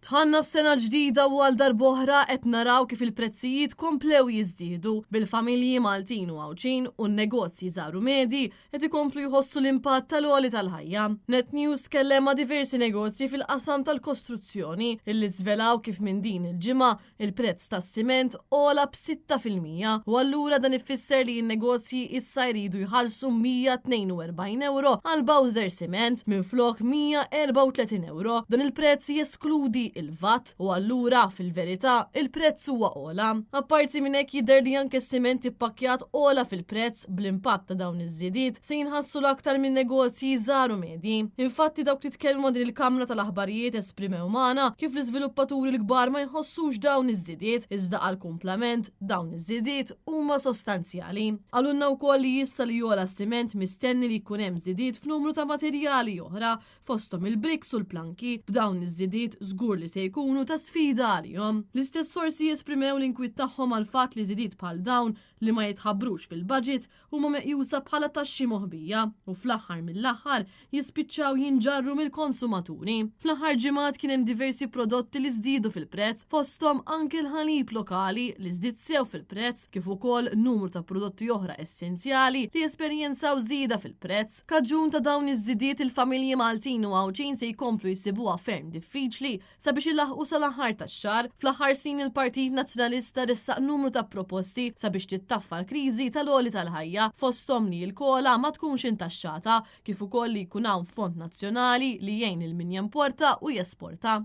Dħalna f'sena ġdida u għal darb'oħra qed naraw kif il-prezzijiet komplew jiżdiedu, bil-familji Maltin u Għawdxin u n-negozji żgħar u medji qed ikomplu jħossu l-impatt tal-għoli tal-ħajja. Net News tkellem ma' diversi negozji fil-qasam tal-kostruzzjoni illi żvelaw kif minn din il-ġimgħa Il-prezz tas-siment għola b'6% u allura dan ifisser li n-negozji issa jridu jħallsu 142 ewro għal bowser siment minflok 134 ewro. Dan il-prezz jeskludi il-VAT u allura fil-verità il-prezz huwa ogħla. Apparti minn hekk jidher li anke s-siment ippakkjat ogħla fil-prezz bl-impatt ta' dawn iż-żidiet se jinħassu l-aktar minn negozji żgħar u medji. Infatti dawk li tkellmu ma' din il-kamra tal-aħbarijiet esprimew magħna kif l-iżviluppaturi l-kbar ma jħossux dawn iż-żidiet, iżda għall-kumplament dawn iż-żidiet huma sostanzjali. Qalulna wkoll li issa li jogħla s-siment mistenni li jkun hemm żidiet f'numru ta' materjali oħra, fosthom il-bricks u l-planki, b'dawn iż-żidiet żgur li se jkunu ta' sfida għalihom. L-istess sorsi esprimew l-inkwiet tagħhom għall-fatt li żidiet bħal dawn li ma jitħabbrux fil-budget huma meqjusa bħala taxxi moħbija u fl-aħħar mill-aħħar jispiċċaw jinġarru mill-konsumaturi. Fl-aħħar ġimgħat kien hemm diversi prodotti li żdiedu fil-prezz, fosthom anke l-ħalib lokali li żdied sew fil-prezz kif ukoll numru ta' prodotti oħra essenzjali li esperjenzaw żieda fil-prezz. Kaġun ta' dawn iż-żidiet il-familji Maltin u Għawdxin se jkomplu jsibuha ferm diffiċli sabiex ilaħħqu sal-aħħar tax-xahar. Fl-aħħar snin il-Partit Nazzjonalista ressaq numru ta' proposti sabiex tittaffa l-kriżi tal-għoli tal-ħajja, fosthom li l-COLA ma tkunx intaxxata, kif ukoll li jkun hawn fond nazzjonali li jgħin lil min jimporta u jesporta.